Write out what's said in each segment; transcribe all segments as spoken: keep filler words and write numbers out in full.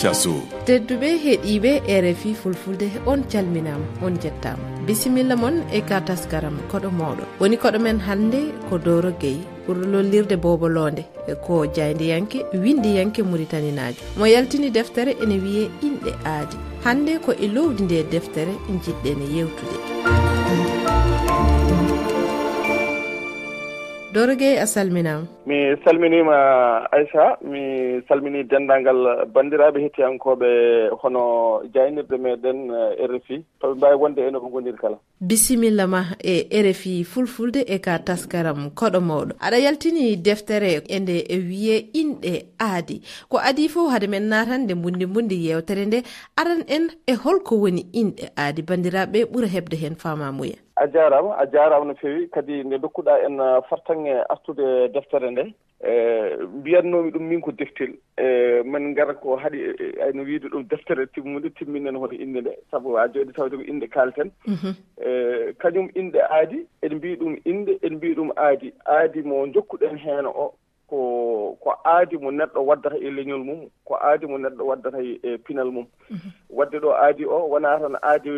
Casu. Tedduɓe heɗiiɓe R F I Fulfulde, on calminaama, on njettaama. Bisimilla mon e ka taskaram koɗo mawɗo. Woni koɗo men hannde ko Doro Gueye, ɓurɗo lollirde Boobo Loonde, ko jaayndiyanke, winndiyanke Muritaninaajo. Mo yaltini deftere ene wiyee Inɗe Aadi. Hannde ko e lowdi ndee deftere njiɗɗen yewtude. Doro Gueye, a salminaama. Mi salminiima, Aïcha. Mi salminii denndaangal banndiraaɓe hettiyankooɓe hono jaaynirde meɗen, eh, R F I, to ɓe mbaawi wonde e no ɓe ngoniri kala. Bisimilla ma e R F I Fulfulde e ka taskaram koɗo mawɗo. Aɗa yaltini deftere e nde e wiyee Inɗe Aadi. Ko adii fof, hade men naatande mbundi mbundi yeewtere nde, aran en e holko woni inɗe aadi, banndiraaɓe ɓura heɓde heen faamaamuya. A jaaraama, a jaaraama no feewi. Kadi nde ndokkuɗaa en, ah, fartaŋŋe artude deftere nde, eh, mbiyatnoomi ɗum min ko deftel. Eh, min ngara ko haɗi, eh, eh, ayno wiyde ɗum deftere timmunde, timminen hoto innde nde, sabu a jooɗi tawde ko innde kaalten. Mhm. Eh, kañum inɗe aadi, en mbiyi ɗum innde, en mbiyi ɗum aadi. Aadi mo njokkuɗen heen o, ko, ko aadi mo neɗɗo waddata e leñol mum, ko aadi mo neɗɗo waddata e, e pinal mum. Mhm. Wadde ɗo aadi o wonaa tan aadi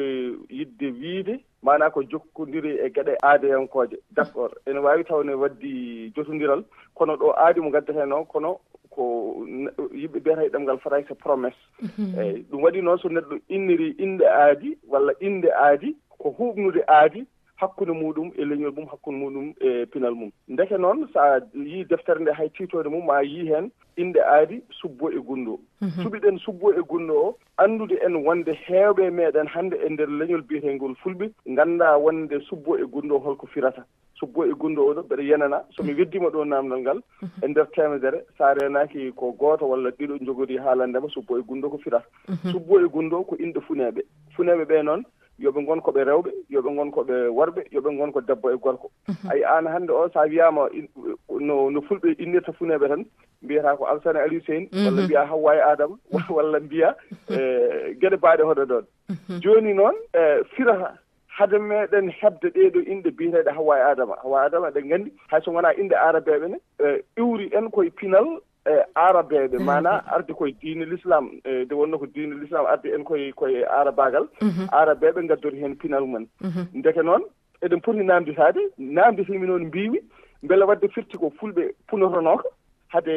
yiɗde wiyde, maanaa ko jokkondiri e geɗe aadayankooje. D'accord, ene waawi taw ne waddi jotondiral, kono ɗo aadi mo ngaddetee noon, kono ko ne-, yimɓe mbiyata e ɗemngal Farayse promesse. Mhm. Eeyi, ɗum waɗi noon so neɗɗo inniri innde aadi walla innde aadi, ko huuɓnude aadi hakkunde muɗum e leñol mum, hakkunde muɗum e pinal mum. Ndeke noon, so a yii deftere nde, hay tiitoonde mum, ma yii heen innde aadi Subbo e Gunndo. Mhm. Cuɓiɗen Subbo e Gunndo o, anndude en wonde heewɓe meɗen hannde e nder leñol biyeteengol Fulɓe, nganndaa wonde Subbo e Gunndo holko firata. Subbo e Gunndo o ɗo, mbeɗa yenana, so mi weddiima ɗo naamndal ngal, mhm, e nder teemedere, so a reenaaki ko gooto walla ɗiɗo njogori haalande ma Subbo e Gunndo ko firata. Mhm. Subbo e Gunndo ko inɗe funeeɓe. Funeeɓe ɓe noon, yo ɓe ngon ko ɓe rewɓe, yo ɓe ngon ko ɓe worɓe, yo ɓe ngon ko debbo e gorko. Mhm. Ay, aan hannde o, so a wiyaama in-, no, no Fulɓe innirta funeeɓe tan, mbiyata ko Alsane Aliou Seyni, mhm, walla mbiya Hawwa e Adama, mhm, walla mbiya, eh, geɗe baaɗe hoɗo ɗoon. Mhm. Jooni noon, eh, firata hade meɗen heɓde ɗee ɗoo inɗe biyeteeɗe Hawwa e Adama. Hawwa e Adama, eɗen nganndi, hay so wonaa inɗe aarabeeɓe ne, eh, iwri en koye pinal, eh, aarabeeɓe, aarabeeɓe, maanaa arde koye diine l'islam, eh, nde wonnoo ko diine l'islam ardi en koye, koye aarabaagal, mhm, aarabeeɓe ngaddori heen pinal mum en. Mhm. Ndeke noon, eɗen poti naamnditaade, naamnditiimi noon mbiymi, mbele wadde firti ko Fulɓe punotonooka hade,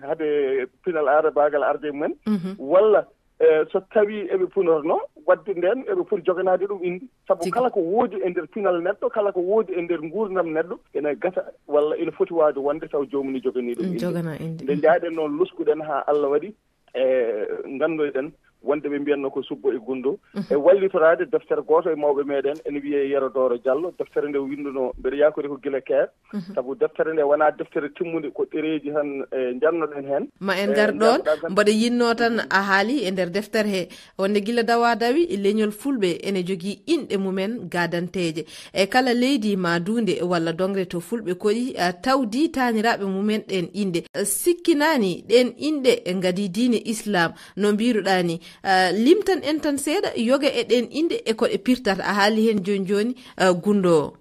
hade pinal aarabaagal arde mum en, mhm, walla, eh, so tawii eɓe punorno, wadde ndeen eɓe poti joganaade ɗum innde. Sabu tigi, kala ko woodi e nder pinal neɗɗo, kala ko woodi e nder nguurndam neɗɗo, ene gasa walla ene foti waawde wonde taw joomum ne joganii ɗum, mm, innde. Jogana innde. Nde, mm, njaaɗen noon, loskuɗen haa Allah waɗi, e nganndoyɗen wonde ɓe mbiyatno ko Subbo e Gunndo, mhm, e wallitoraade deftere gooto e mawɓe meɗen, ene wiyee Yero Dooro Jallo. Deftere nde o winndunoo, mbeɗa yaakori ko gila Keer, mhm, sabu deftere nde wonaa deftere timmunde, ko ɗereeji tan, e, njannoɗen heen. Ma en, e, ngar ɗoon, njannoɗaa tan. Mboɗo yinnoo tan, mhm, a haali e nder deftere he, wonde gila dawa dawi, leñol Fulɓe ene jogii inɗe mumen gaadanteeje. E kala leydi ma duunde walla doŋre to Fulɓe koɗi, a, tawdi taaniraaɓe mumen ɗeen inɗe. Sikkinaani ɗeen inɗe ngadii diine Islam, no mbiiruɗaa ni. A, limtan en tan seeɗa, yoga e ɗeen inɗe e ko ɗe pirtata. A haali heen jooni jooni, a, Gunndo o.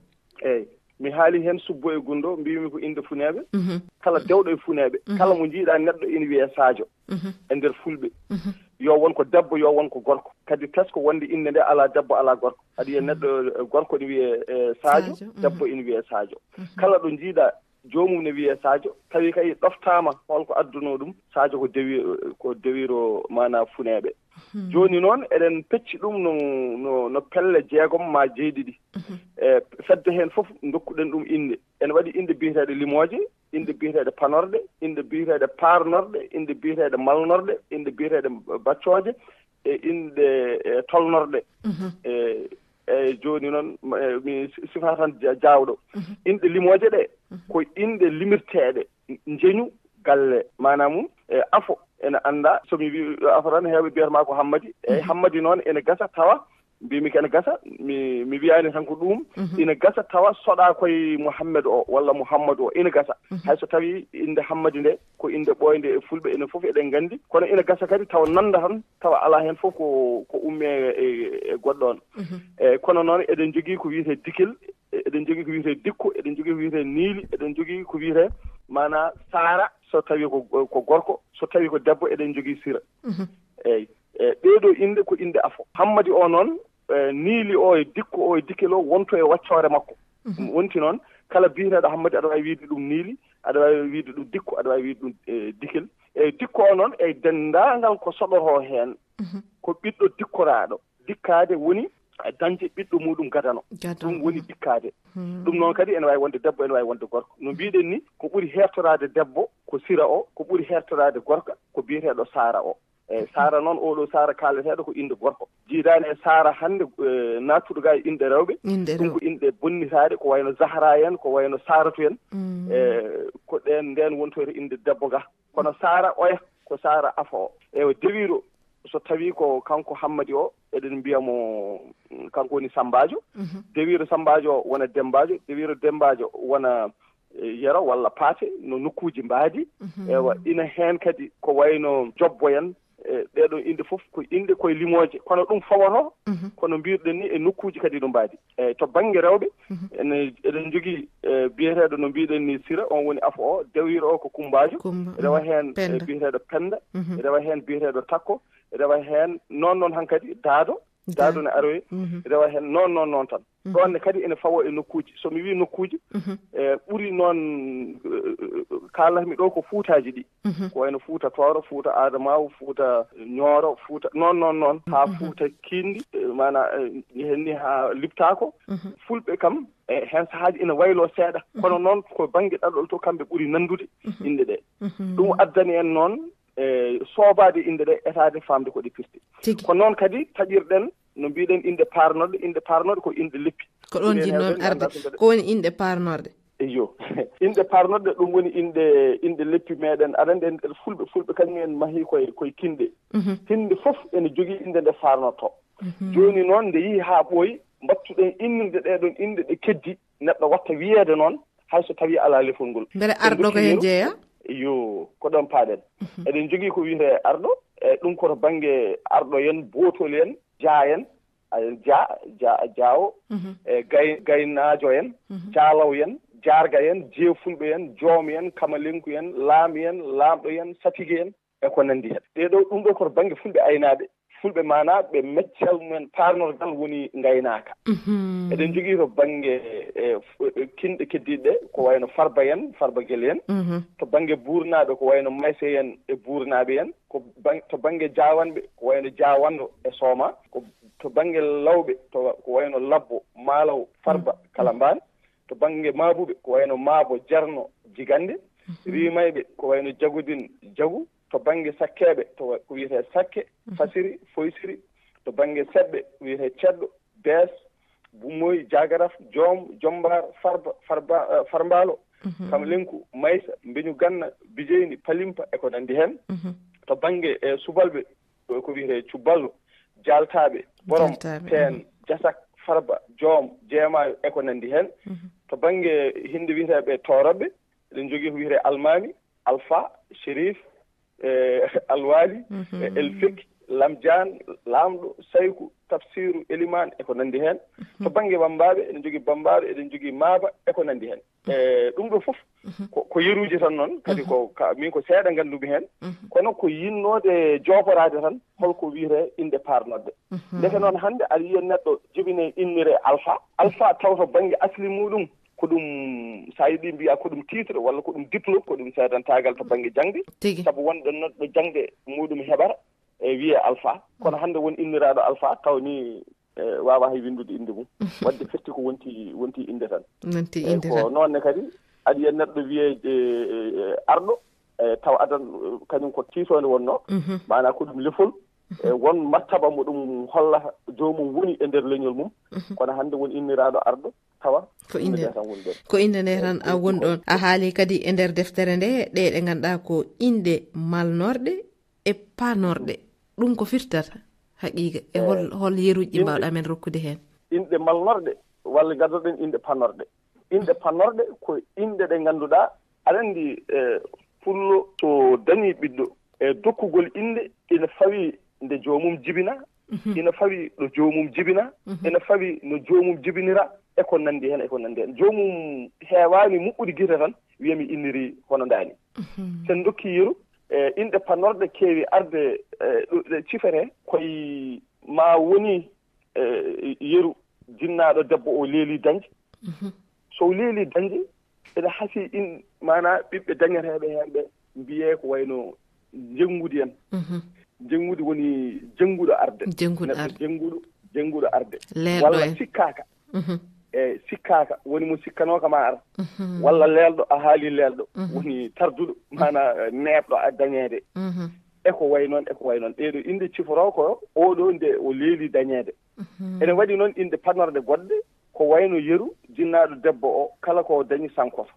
Eeyi, mi haali heen Subbo e Gunndo, mbiymi ko inɗe funeeɓe. Mhm. Kala dewɗo e funeeɓe, mhm, kala mo njiiɗaa neɗɗo ina wiyee Sadio, mhm, e nder Fulɓe. Mhm. Yo won ko debbo, yo won ko gorko. Kadi tesko wonde innde nde alaa debbo, alaa gorko. Aɗa yiya, mhm, neɗɗo, eh, gorko ina wiyee, eh, Sadio, Sadio, mhm, debbo ina wiyee Sadio. Mhm. Kala ɗo njiiɗaa joomum ne wiyee Sadio, tawi kay ɗoftaama holko addunoo ɗum, Sadio ko dewi-, ko dewiro maanaa funeeɓe. Mhm. Jooni noon, eɗen pecci ɗum no, no, no pelle jeegom maa jeeɗiɗi. Mhm. E fedde heen fof, ndokkuɗen ɗum innde. Ene waɗi inɗe biyeteeɗe limooje, inɗe biyeteeɗe panorɗe, inɗe biyeteeɗe paarnorɗe, inɗe biyeteeɗe malnorɗe, inɗe biyeteeɗe baccooje, e inɗe, e, tolnorɗe. Mhm. E, e jooni noon, ma, e, mi si-, sifa tan ja-, jaawɗo. Mhm. Inɗe limooje ɗe, mhm, ko inɗe limirteeɗe, njeñu galle, maanaam mum, e, afo. Ene anndaa, so mi wii afo tan, heewɓe mbiyata ma ko Hammadi. Eeyi, mhm, Hammadi noon ene gasa tawa, mbiymi ko ene gasa, mi, mi wiyaani tan ko ɗum. Mhm. Ene gasa tawa soɗaa koye Muhammed o walla Muhammadu o, ene gasa. Mhm. Hay so tawii innde Hammadi nde ko innde ɓooynde e Fulɓe, enen fof eɗen nganndi. Kono ene gasa kadi tawa nannda tan, tawa alaa heen fof ko, ko ummee e, e goɗɗo on. Mhm. Eeyi, kono noon eɗen njogii ko wiyetee dikel, e-, eɗen njogii ko wiyetee dikko, eɗen njogii ko wiyetee niili, eɗen njogii ko wiyetee, maanaa, saara, so tawii ko, ko gorko, so tawii ko debbo, eɗen njogii sira. Mhm. Eeyi. E ɗee ɗoo innde ko innde afo. Hammadi o noon, e, Niili o e Dikko o e Dikel o wonto e waccoore makko. Ɗum wonti noon, kala biyeteeɗo Hammadi, aɗa waawi wiyde ɗum Niili, aɗa waawi wiyde ɗum Dikko, aɗa waawi wiyde ɗum, e, Dikel. E, Dikko o noon, e denndaangal ko soɗoroo heen, ko ɓiɗɗo dikkoraaɗo. Dikkaade woni dañde ɓiɗɗo muuɗum gadano. Gadano. Ɗum woni dikkaade. Ɗum noon kadi ene waawi wonde debbo, ene waawi wonde gorko. No mbiɗen ni, ko ɓuri heertoraade debbo ko Sira o, ko ɓuri heertoraade gorko ko biyeteeɗo Saara o. E, Saara noon, oo ɗoo Saara kaaleteeɗo ko innde gorko. Jiidaani e Saara hannde, e, naattuɗo ga e inɗe rewɓe. Inɗe rewɓe. Ɗum ko inɗe bonnitaaɗe, ko wayno Zahra en, ko wayno Saaratu en. E, ko ɗeen, ndeen wontoyta innde debbo ga. Kono Saara oya, ko Saara afo o. Ewa, Dewiro, so tawii ko kanko Hammadi o, eɗen mbiya mo, mm, kanko woni Sammbaajo. Dewiro Sammbaajo o wona Demmbaajo, Dewiro Demmbaajo wona, e, Yero walla Paate, no nokkuuji mbaadi. Ewa, ina heen kadi ko wayno Jobbo en, e, ɗee ɗoo innde fof ko innde koye limooje, kono ɗum fawotoo, kono mbiyruɗen ni e nokkuuji kadi no mbaadi. Eyi, to bannge rewɓe, ene, eɗen njogii, e, biyeteeɗo no mbiɗen ni Sira, on woni afo o, Dewiro o ko Kummbaajo, Kumba, rewa heen, e, Pennda. Biyeteeɗo Pennda, rewa heen biyeteeɗo Takko, rewa heen noon noon hankadi Daado, Daado ne aroye, rewa heen noon noon noon tan. Ɗoon ne kadi ene fawoo e nokkuuji. So mi wii nokkuuji, e, ɓuri noon, e, kaalatmi ɗo ko fuutaaji ɗi. Ko wayno Fuuta Tooro, Fuuta Adamaawu, Fuuta Ñooro, Fuuta noon, noon, noon, haa Fuuta Kiinndi, e, maanaa, e, heen ni haa Liptaako. Fulɓe kam, e, heen sahaaji ina wayloo seeɗa. Kono noon ko bannge ɗaɗol to kamɓe ɓuri nanndude inɗe ɗe. Ɗum addani en noon, e, soobaade inɗe ɗe, etaade faamde ko ɗe pirti. Tigi. Ko noon kadi taƴirɗen, no mbiɗen, inɗe paarnorɗe. Inɗe paarnorɗe ko inɗe leppi. Ko ɗoon njiɗnoon arde. Ko woni inɗe paarnorɗe? Eyyo. Inɗe paarnorɗe, ɗum woni inɗe, inɗe leppi meɗen. Aɗa anndi en, en Fulɓe, Fulɓe kañum en mahii koye, koye kinɗe. Hinnde fof ene jogii inɗe nde faarnortoo. Jooni noon, nde yehi haa ɓooyi, mbattuɗen innirde ɗee ɗoon inɗe ɗe keddi, neɗɗo watta wiyeede noon, hay so tawii alaa lefol ngol. Mbele arɗo ko heen jeyaa? Yo, ko ɗoon paaɗen. Eɗen njogii ko wiyetee arɗo, e ɗum ko to bannge arɗo en, bootol en, jaa en, a, jaa, jaa, jaawo, e gay-, gaynaajo en, jaalaw en, jaarga en, jeefulɓe en, joom en, kamalenku en, laam en, laamɗo en, satige en, e ko nanndi heen. Ɗee ɗoo, ɗum ɗoo ko to bannge Fulɓe aynaaɓe, Fulɓe maanaa ɓe meccal mumen paarnorgal woni ngaynaaka. Eɗen njogii to bannge, e, fu-, e, kinɗe keddiiɗe ɗe, ko wayno Farba en, Farba Gel en. To bannge Buurnaaɓe, ko wayno Mayse en e Buurnaaɓe en. Ko ban-, to bannge Jaawanɓe, ko wayno Jaawanɗo e Sooma. Ko to bannge Lawɓe, to, ko wayno Labbo, Maalaw, Farba, Kalambaan. To bannge Maabuɓe, ko wayno Maabo, Jarno, Jigannde. Riimayɓe, ko wayno Jagudin, Jagu. To bannge Sakkeeɓe, to wa-, ko wiyetee Sakke, Fasiri, Foysiri. To bannge Seɓɓe, ko wiyetee Ceddo, Bees, Bummoy, Jagaraf, Joom, Jommbaar, Farba, Farba, eh, Farmbaalo, Kamlenku, Maysa, Mbeñu Ganna, Bijeyni, Palimpa, e ko nanndi heen. To bannge, eh, Subalɓe, ko, ko wiyetee Cubballo, Jaaltaaɓe, Borom, Jaaltaaɓe, Teen, Jasak, Farba, Joom, Jeemaayo, e ko nanndi heen. To bannge hinnde wiyeteeɓe Tooroɓe, eɗen njogii ko wiyetee Almaami, Alfa, Sherif, e Alwaali, e El Fek, Lamjaan, Laamɗo, Sayku, Tafsiiru, Elimaan, e ko nanndi heen. To bannge Bammbaaɓe, eɗen njogii Bammbaaɓe, eɗen njogii Maaba, e ko nanndi heen. E ɗum ɗoo fof ko, ko yeruuji tan noon, kadi ko ka, min ko seeɗa nganndumi heen, kono ko yinnoode jooforaade tan holko wiyetee innde paarnorɗe. Ndeke noon hannde aɗa yiya neɗɗo jibinee innire Alfa, Alfa taw to bannge asli muuɗum ko ɗum, so a yiɗi mbiyaa ko ɗum titre walla ko ɗum diplôme, ko ɗum seedantaagal to bannge jaŋde. Tigi. Sabu wonɗo neɗɗo jaŋde muuɗum heɓata e wiyee Alfa. Kono hannde won inniraaɗo Alfa taw ni, e, waawaa hay winndude innde mum. Waɗde firti ko wonti, wonti innde tan. Wonti innde tan. Eyi, ko noon ne kadi, aɗa yiya neɗɗo wiyee, e, e, e, arɗo, e, taw adan, e, kañum ko tiitoonde wonnoo, maanaa ko ɗum lefol, e, won martaba mo ɗum holla joomum woni e nder leñol mum. Kono hannde won inniraaɗo arɗo, tawa ko innde, innde nde tan woni ɗoon. Ko innde nde tan a woni ɗoon. A haali kadi e nder deftere nde, ɗe ɗe ngannduɗaa ko inɗe malnorɗe e panorɗe. Ɗum ko firtata haqiiqa? E hol, hol yeruuji ɗi mbaawɗaa men rokkude heen? Inɗe malnorɗe, walla ngaddoɗen inɗe panorɗe. Inɗe panorɗe ko inɗe ɗe ngannduɗaa, aɗa anndi, e, pullo so dañii ɓiɗɗo, e, dokkugol innde ina fawi nde joomum jibinaa, ina fawi ɗo joomum jibinaa, ina fawi no joomum jibiniraa, e ko nanndi heen, e ko nanndi heen. Joomum heewaani muɓɓude gite tan, wiya mi inniri hono ndaani. So en ndokkii yeru, E, inɗe panorɗe keewi arde, e, ɗo ɗe cifere koye ma woni, e, yeru jinnaaɗo debbo o leeli dañde. So leeli dañde, ene hasii in, maanaa ɓiɓɓe dañeteeɓe heen ɓe mbiyee ko wayno jenngude en. Jenngude woni jennguɗo arde. Jennguɗo Neɗɗo arde. Jennguɗo, jennguɗo arde. Leelɗo walla en. Sikkaaka. E sikkaaka, woni mo sikkanooka ma ar. Walla leelɗo, a haali leelɗo. Woni tarduɗo, maanaa, e, neeɓɗo a dañeede. E ko wayi noon, e ko wayi noon. Ɗee ɗoo inɗe ciforoo ko oo ɗoo nde o leeli dañeede. Ene waɗi noon inɗe panorɗe goɗɗe, ko wayno yeru, jinnaaɗo debbo o, kala ko o dañi sankoto.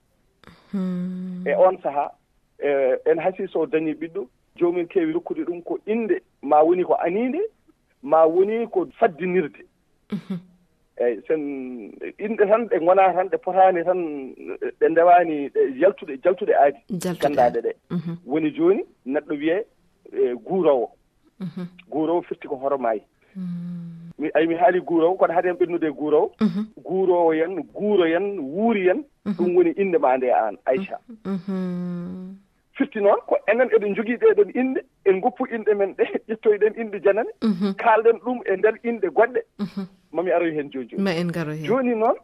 E oon sahaa, e, en hasii so o dañii ɓiɗɗo, joomum keewi rokkude ɗum ko inɗe, ma woni ko aniinde, ma woni ko faddinirde. Eeyi, sen inɗe tan, ɗe ngonaa tan, ɗe potaani tan, ɗe ndewaani, ɗe jaltuɗe, jaltuɗe aadi, jaltuɗe ganndaɗe aadi. Ɗe. Woni jooni, neɗɗo wiyee, e, guuroowo. Guuroowo firti ko hoto maayi. Mi, ay, mi haali guuroowo, kono haɗen ɓennude e guuroowo. Guuroowo yen, guuro yen, wuuri yen, ɗum woni innde ma nde aan, Aïcha. Firti noon, ko enen eɗen njogii ɗee ɗoon innde, en ngoppu inɗe men ɗe, ƴettoyɗen inɗe janane, kaalɗen ɗum e nder inɗe goɗɗe. Mami aroy heen jooni jooni. Ma en ngaroy heen. Jooni noon,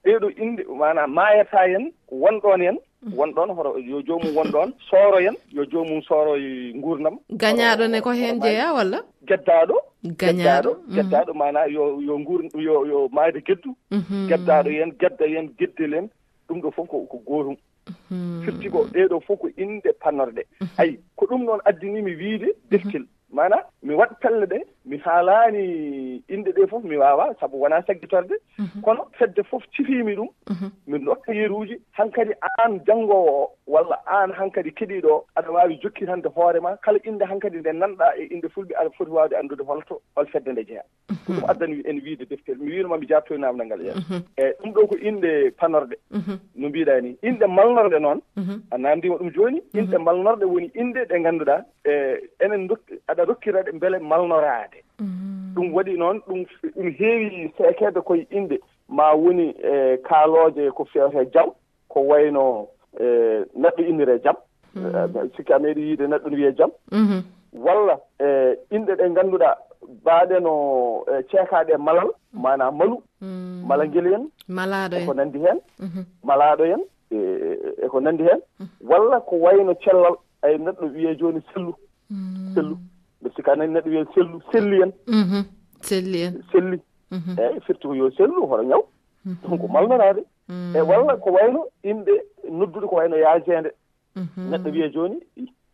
ɗee ɗoo inɗe, maanaa maayataa yen, won ɗoon yen, won ɗoon, hoto yo joomum won ɗoon, sooro yen, yo joomum sooro e nguurndam. Gañaaɗo ne ko heen jeyaa walla? Geddaaɗo, gañaaɗo, geddaaɗo, geddaaɗo, maanaa yo, yo nguur-, yo, yo maayde geddu. Geddaaɗo yen, gedda yen, geddel en, ɗum ɗoo fof ko, ko gootum. Firti ko ɗee ɗoo fof ko inɗe panorɗe. Ay, ko ɗum noon addini mi wiyde deftel. Maanaa, mi waɗ pelle ɗe, mi haalaani inɗe ɗe fof, mi waawaa, sabu wonaa saggitorde. Kono fedde fof cifiimi ɗum, mi rokka yeruuji, hankadi aan janngoowo o, walla aan hankadi keɗiiɗo o, aɗa waawi jokkitande hoore ma, kala innde hankadi nde nanɗaa e inɗe fulɓe, aɗa foti waawde anndude hol to, hol fedde nde jeyaa. Ko ɗum addani en wiyde deftel. Mi wiino ma mi jaabtoy naamnal ngal, yaa. E ɗum ɗoo ko inɗe panorɗe, no mbiɗaa ni. Inɗe malnorɗe noon, a naamndiima ɗum jooni, inɗe malnorɗe woni inɗe ɗe ngannduɗaa, e, enen ndokki-, aɗa rokkira ɗe mbele malnoraade. Ɗum waɗi noon, ɗum, ɗum heewi seekeede koye inɗe, ma woni, e, kaalooje ko feewte jam, ko wayno, e, neɗɗo inniree jam. E, sikki a meeɗi yiide neɗɗo no wiyee jam. Walla, e, inɗe ɗe ngannduɗaa, baaɗe no, e, ceekaaɗe e malal, maanaa malu, mala ngel en, malaaɗo e ko nanndi heen, malaaɗo en, e, e ko nanndi heen. Walla ko wayno cellal, ay, neɗɗo wiyee jooni sellu. Sellu. Mbe sikka nani neɗɗo wiyee sellu, selli en. Selli en. Selli. Eeyi, firti ko yo sellu, hoto ñaw. Ɗum ko malnoraade. E walla ko wayno inɗe nodduɗe ko wayno yaajeende. Neɗɗo wiyee jooni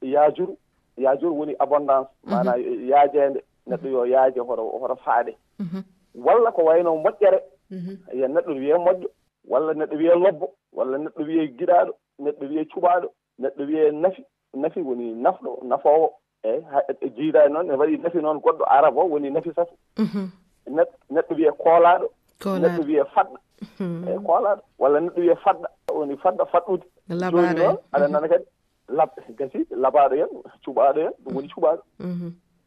yaajuru. Yaajuru woni abondance, maanaa yaajeende. Neɗɗo yo yaaje, hoto, hoto faaɗe. Walla ko wayno moƴƴere. Yen neɗɗo wiyee moƴƴo, walla neɗɗo wiyee lobbo, walla neɗɗo wiyee giɗaaɗo, neɗɗo wiyee cuɓaaɗo, neɗɗo wiyee nafi. Nafi woni nafɗo, nafoowo. Eeyi, ha, e, e jiidaade noon, ne waɗi nafi noon goɗɗo arabo woni nafi sato. Neɗ-, neɗɗo wiyee koolaaɗo, koolaaɗo, neɗɗo wiyee faɗɗo. Eeyi, koolaaɗo. Walla neɗɗo wiyee faɗɗo, woni faɗɗo, faɗɗude. Labaaɗo. Jooni noon, aɗa nana kadi, lab-, gasi, labaaɗo en, cuɓaaɗo en, ɗum woni cuɓaaɗo.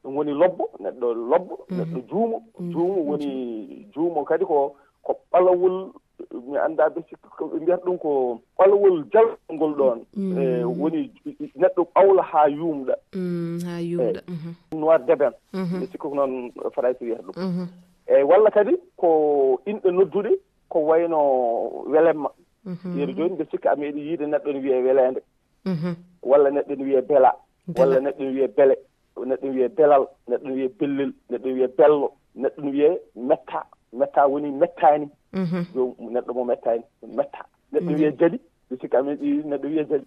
Ɗum woni lobbo, neɗɗo lobbo, neɗɗo juumo. Juumo woni, juumo kadi ko, ko ɓalawol, mi anndaa ɓe sikka ko ɓe mbiyata ɗum ko ɓalawol jalngol ɗoon. E, woni neɗɗo ɓawla haa yuumɗa. Haa yuumɗa. Noir d'ébène. Mi sikka ko noon Farayse wiyata ɗum. E, walla kadi ko inɗe nodduɗe ko wayno welemma. Yeru jooni mbe sikka a meeɗi yiide neɗɗo no wiyee weleende. Walla neɗɗo no wiyee bela. Bela. Walla neɗɗo no wiyee bele. Neɗɗo no wiyee belal, neɗɗo no wiyee bellel, neɗɗo no wiyee bello, neɗɗo no wiyee metta. Metta woni mettaani. Joom neɗɗo mo mettaani, metta. Neɗɗo no wiyee jali, mi sikka amen ɗi neɗɗo wiyee jali.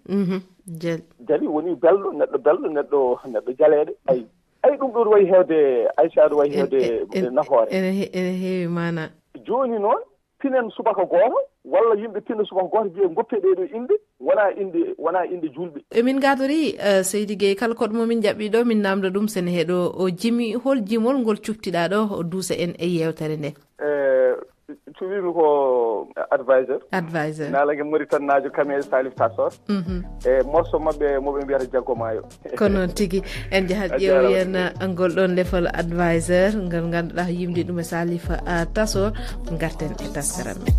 Jali. Jali woni belɗo, neɗɗo belɗo, neɗɗo, neɗɗo jaleeɗo. Ay, ay, ɗum ɗo wayi heewde, Aïcha, ɗo wayi heewde nafoore. Ene he-, ene heewi maanaa. Jooni noon, pinen subaka gooto, walla yimɓe pina subaka gooto, mbiya ngoppe ɗee ɗoo inɗe, wonaa inɗe, wonaa inɗe juulɓe. Emin ngadori, eh, Seydi Gueye, kala koɗo mo min jaɓɓi ɗo, min namdo ɗum sene heɗo o jimi, hol jimol ngol cuftiɗaa ɗo, o duusa en e yeewtere nde. Eh, cuɓiimi ko advisor. Advisor. Naalage Moritannaajo Kamel Salif Tassor. E morso maɓɓe mo ɓe mbiyata Jaggo Maayo. Ko noon tigi. En njahat ƴeewoyen ngol ɗoon lefol advisor, ngal ngannduɗaa yimdi ɗum e Salif, ah, Tassor. Ngarten e taskaram men.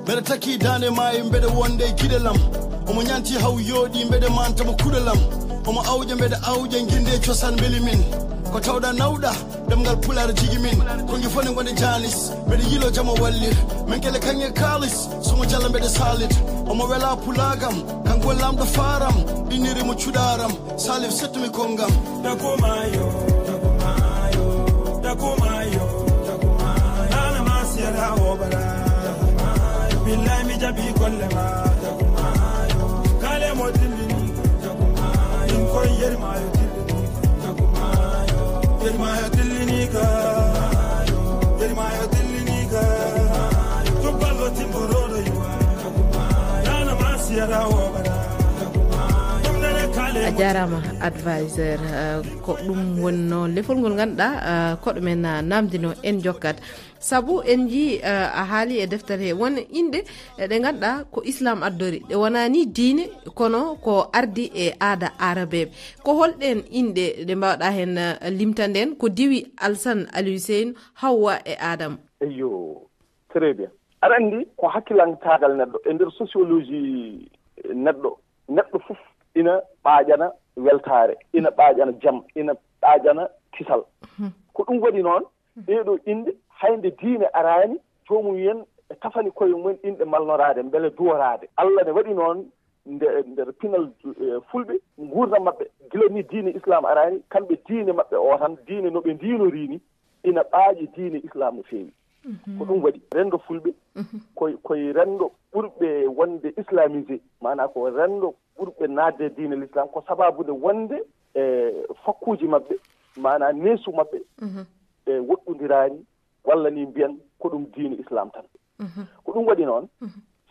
Mbeɗa takki daande maayo, mbeɗa wonde e giɗel am. Omo ñanti haw yooɗi mbeɗe manta mo kuɗolam. Omo awƴa mbeɗe awƴa nginde cosaan mbeli min. Ko tawɗa nawɗa ɗemngal pulaar jigi min. Ko ngi fone ngonde jaanis mbeɗe yilo jamo wallir. Min kele kaŋŋe kaalis somo jalla mbeɗe saalit. Omo wela pulaagam kanko lamɗo faaram. Inniri mo cuɗaaram salif settumi konngam. Takumayo, takumayo, takumayo, takumayo. Ana masiyara obara. Billahi mi jabi kolle ma. Takumayo. Kale mo dillini. Takumayo. In koy yermayo dillini. Takumayo. Yermayo dillini ka. Yermayo dillini ka. Tuballo timborodo yiwa. Takumayo. Ana masiyara obara. Takumayo. Ɗum nene kale. A jarama advisor, eh, ko ɗum wonno lefol ngol ganduɗa, eh, koɗo men na namdino en jokkat. Sabu en jii, eh, a haali e deftere he won inɗe, eh, ɗe ganduɗa ko islam addori, ɗe wonani diine kono ko ardi e aada arabeɓe. Ko holɗen inɗe ɗe mbawɗa hen, eh, limtanden ko diwi Alsan Aliou Seyni, Hawwa e Adama? Eyo, très bien. Aɗa anndi ko hakkilantaagal neɗɗo e nder sociologie neɗɗo, neɗɗo fof ina ɓaaƴana weltaare, ina ɓaaƴana jam, ina ɓaaƴana kisal. Ko ɗum waɗi noon, ɗeeɗo inɗe, hay nde diine araani, joomum en ɓe tafani koye mumen inɗe malnoraade, mbele duworaade. Allah ne waɗi noon nde, nder pinal, eh, fulɓe, nguurndam maɓɓe, gila ni diine islam araani, kamɓe diine maɓɓe o tan, diine no ɓe ndiinori ni, ina ɓaaƴi diine islam no feewi. Ko ɗum waɗi renndo fulɓe, koye, koye renndo ɓurɓe wonde islamisé, maanaa ko renndo ɓurɓe naatde e diine l'islam, ko sababude wonde e fakkuuji maɓɓe, maanaa neesu maɓɓe, e woɗɗondiraani, walla ni mbiyen ko ɗum diine islam tan. Ko ɗum waɗi noon,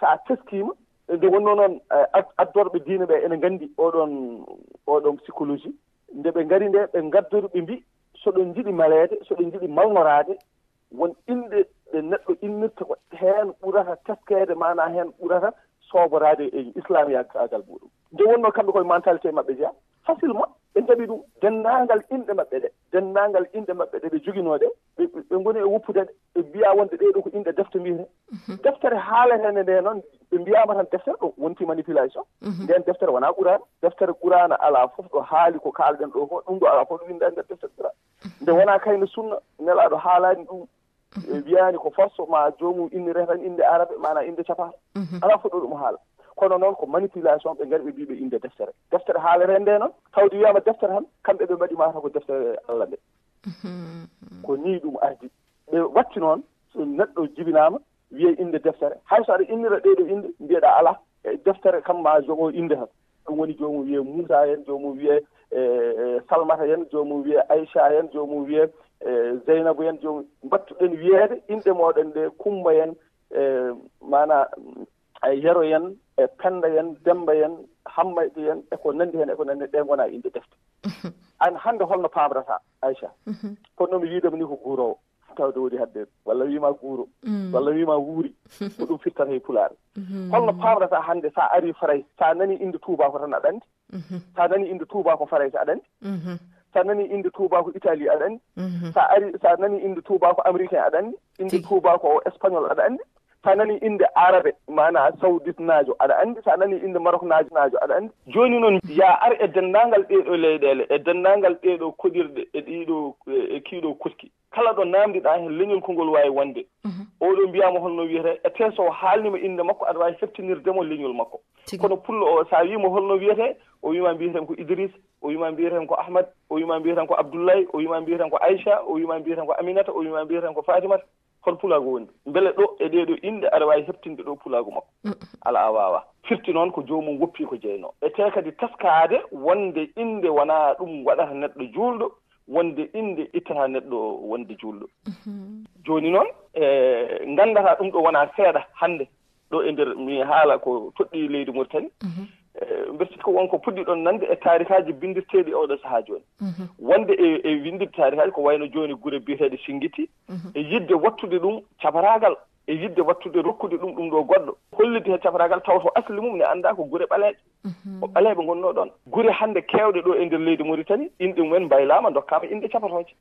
so a teskiima, nde wonnoo noon, eh, ad-, addorɓe diine ɓe ene nganndi oɗon, oɗon psychologie, nde ɓe ngari nde, ɓe ngaddori, ɓe mbi, so ɗon njiɗi maleede, so ɗon njiɗi malnoraade, won inɗe ɗe neɗɗo innirta ko heen ɓurata teskeede, maanaa heen ɓurata sooboraade e islamiyaagal muɗum. Nde wonnoo kamɓe koye mentalité maɓɓe jeya, facilement ɓe njaɓi ɗum. Denndaangal inɗe maɓɓe ɗe, denndaangal inɗe maɓɓe ɗe ɓe joginoo ɗe, ɓe, ɓe, ɓe ngoni e woppude ɗe, ɓe mbiya wonde ɗee ɗo ko inɗe defte mbiyete. Deftere haaletende nde noon, ɓe mbiyaama tan deftere, ɗo wonti manipulation. Nden deftere wonaa Qur'aana. Deftere Qur'aana alaa fof ɗo haali ko kaalɗen ɗo ko, ɗum ɗo alaa fof ɗo winnda e nder deftere Qur'aana. Nde wonaa kayno sunna, nelaaɗo haalaani ɗum. E wiyaani ko force ma joomum innire tan innde arabe, maanaa innde capaare. Alaa fof ɗo ɗum haala. Kono noon ko manipulation, ɓe ngari ɓe mbii ɓe innde deftere. Deftere haalere nde noon, tawde wiyaama deftere tan, kamɓe ɓe mbaɗi mataw ko deftere Allah nde. Ko nii ɗum ardi. Ɓe watti noon, so neɗɗo jibinaama, wiyee innde deftere. Hay so aɗa innira ɗee ɗo innde, mbiyeɗaa alaa. E deftere kam ma jogo innde tan. Ɗum woni joomum wiyee Muusa en, joomum wiyee, e, e, Salmata en, joomum wiyee Ayca en, joomum wiyee, e, Zeynabu en, joomum mbattuɗen wiyeede inɗe mooɗon ɗe, Kumba en, e, maanaa, e, Yero en, e, Pennda en, Demmba en, Hammayɗi en, e ko nanndi heen, e ko nanndi, ɗe ngonaa inɗe defte. Aan hannde holno paamrataa, Ayca? Kono mi wiide ma ni ko guuroowo. Tawde woni hannde, walla wiima guuro, walla wiima wuuri, ko ɗum firtata e pulaar. Holno paamrata hannde, sa ari Farayse, sa nani innde Tuuba ko tan aɗa anndi? Sa nani innde Tuuba ko Farayse aɗa anndi? Sa nani innde Tuuba ko Italie aɗa anndi? Sa ari, sa nani innde Tuuba ko américain aɗa anndi? Innde Tuuba ko espagnol aɗa anndi? Sa nani innde arabe, maanaa sauditnaajo aɗa anndi? Sa nani innde maroknaajo aɗa anndi? Jooni noon, ya ar e denndaangal ɗee ɗo leyɗeele, e denndaangal ɗee ɗo koɗirɗe, e ɗii ɗo, e kii ɗo koɗki. Kala ɗo naamndiɗaa heen leñol ko ngol waawi wonde. Oɗo mbiyaama holno wiyetee, e tee so o haalniima innde makko, aɗa waawi heɓtinirde mo leñol makko. Kono pullo o, so a wii mo holno wiyetee, o wii ma mbiyeten ko Idriss, o wii ma mbiyeten ko Ahmad, o wii ma mbiyeten ko Abdullahi, o wii ma mbiyeten ko Aïcha, o wii ma mbiyeten ko Aminata, o wii ma mbiyeten ko Fatimata. Hol pulaagu woni? Mbele ɗo e ɗee ɗo inɗe aɗa waawi heɓtinde ɗo pulaagu makko? Alaa, a waawaa. Firti noon ko joomum woppi ko jeynoo. E tee kadi teskaade wonde innde wonaa ɗum waɗata neɗɗo juulɗo, wonde innde ittata neɗɗo wonde juulɗo. Jooni noon, e, nganndataa ɗum ɗo wonaa seeɗa hannde, ɗo e nder mi haala ko toɗɗii leydi Mauritanie. E, mbeɗa sikki ko won ko puɗɗi ɗon nande e taarikaaji binndirteeɗi oɗo sahaa jooni. Wonde e, e winndirde taarikaaji ko wayno jooni gure biyeteeɗe Singiti, e yiɗde wattude ɗum caparaagal, e yiɗde wattude rokkude ɗum ɗum ɗo goɗɗo, hollitde heen caparaagal, tawa ko asli mum ne anndaa ko gure ɓaleeɓe. Ko ɓaleeɓe ngonnoo ɗoon. Gure hannde keewɗe ɗo e nder leydi Mauritanie, inɗe mumen mbaylaama, ndokkaama inɗe capatooje.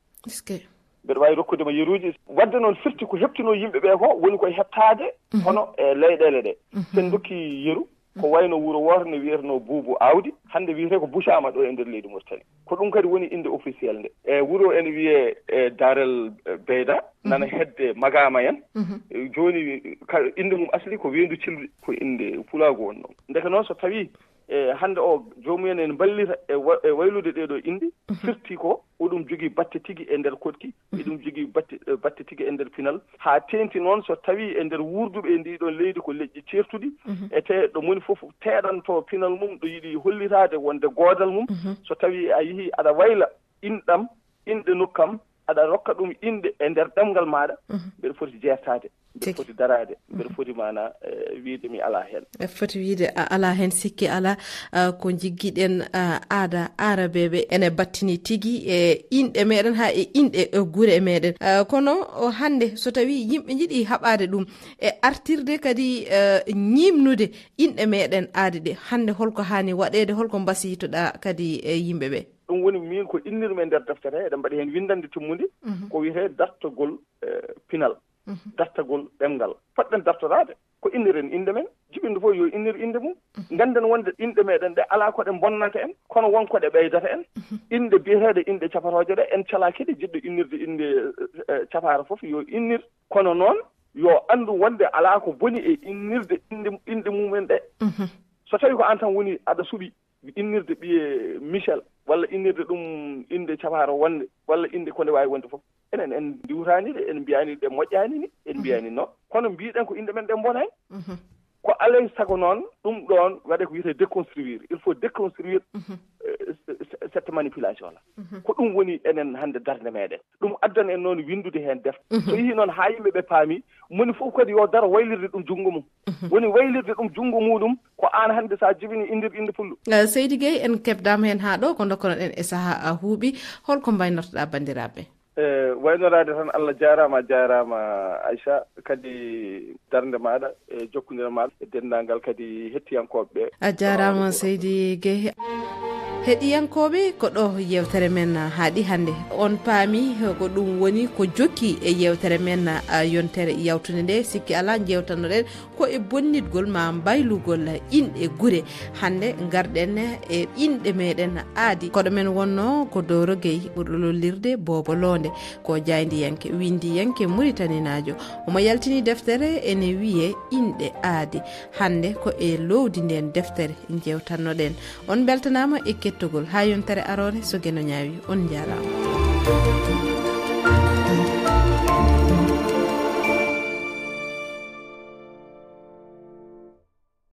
Mbeɗa waawi rokkude ma yeruuji. Waɗde noon firti ko heɓtinoo yimɓe ɓee ko woni koye heɓtaade hono e leyɗeele ɗe. Sen ndokki yeru, Ko wayno wuro wooto nde wiyetenoo Buubu Aawdi, hannde wiyetee ko Bucaama ɗo e nder leydi Mauritanie. Ko ɗum kadi woni innde officiel nde. E wuro ene wiyee, e, Darel, e, Beyda, nana hedde Magaama en. E, jooni, ka, innde mum asli ko Weendu Cilwi, ko innde pulaagu wonnoo. Ndeke noon, so tawii, e, hannde o, joomumen en mballita e wa-, e waylude ɗee ɗoo innde, firti ko oɗum jogii batte tigi e nder koɗki, eɗum jogii batte, e, batte tigi e nder pinal. Haa teeŋti noon, so tawii e nder wuurduɓe e ndii ɗoon leydi ko leƴƴi ceertuɗi, e tee ɗo moni fof teeɗantoo pinal mum, ɗo yiɗi hollitaade wonde goodal mum. So tawii a yehii aɗa wayla inɗam, inɗe nokkam, aɗa rokka ɗum inɗe e nder ɗemngal maaɗa, mbeɗa foti jeertaade, mbeɗa foti daraade, mbeɗa foti maana, e, wiyde mi alaa heen. E foti wiyde a alaa heen sikke alaa, a, ko njiggiɗen, a, aada aarabeeɓe ene battini tigi e inɗe meɗen haa e inɗe, e, gure meɗen. A, kono o hannde so tawii yimɓe njiɗi haɓaade ɗum e artirde kadi, e, ñiimnude inɗe meɗen aadi ɗe, hannde holko haani waɗeede, holko mbasiytoɗaa kadi e yimɓe ɓe? Ɗum woni miin ko innirmi e nder deftere, eɗen mbaɗi heen winndannde timmunde, ko wiyetee dartagol, e, pinal, dartagol ɗemngal. Fotɗen dartoraade ko inniren inɗe men, jiɓinɗo fof yo innir inɗe mum. Ngannden wonde inɗe meɗen ɗe alaa ko ɗe mbonnata en, kono won ko ɗe ɓeydata en. Inɗe biyeteeɗe inɗe capatooje ɗe, en calaa kadi jiɗɗo innirde innde, e, capaara fof yo innir, kono noon yo anndu wonde alaa ko boni e innirde inɗe, inɗe mumen ɗe. So tawii ko aan tan woni aɗa suɓi innirde ɓiye Michel, walla innirde ɗum innde capaara wonde, walla innde ko nde waawi wonde fof. Enen en ndiwtaani ɗe, en mbiyaani ɗe moƴƴaani ni, en mbiyaani noon. Kono mbiɗen ko inɗe men ɗe mbonaani. Ko alay sago noon, ɗum ɗoon waɗe ko wiyetee déconstruire. Il faut déconstruire, euh, ce-, ce-, cette manipulation-là. Ko ɗum woni enen hannde darnde meɗen. Ɗum addan en noon winndude heen defte. So yehii noon haa yimɓe ɓe paami, moni fof kadi yo daro waylirde ɗum junngo mum. Woni waylirde ɗum junngo muɗum, ko aan hannde so a jibini inndir innde pullo. Eh, Seydi Gueye, en keɓdaama heen haa ɗo, ko ndokkonoɗen e sahaa a huuɓi. Holko mbaynortoɗaa banndiraaɓe? Eh, waynoraade tan, Allah jaaraama, a jaaraama, Aïcha, kadi darnde maaɗa e jokkondiral maaɗa e denndaangal kadi hettiyankooɓe ɓe. A jaaraama, Seydi Gueye. Heɗiyankooɓe, ko ɗo yeewtere men haaɗi hannde. On paami ko ɗum woni ko jokki e yeewtere men, a, yontere yawtunde nde. Sikki alaa, njeewtannoɗen ko e bonnitgol ma mbaylugol inɗe gure. Hannde ngarɗen e inɗe meɗen aadi. Koɗo men wonnoo ko Doro Gueye, ɓurɗo lollirde Boobo Loonde. Ko jaayndiyanke, winndiyanke Muritaninaajo. Omo yaltini deftere ene wiyee Inɗe Aadi. Hannde ko e loowdi ndeen deftere njeewtannoɗen. On mbeltanaama e kettogol haa yontere aroore, so Geno ñaawi. On njaaraama.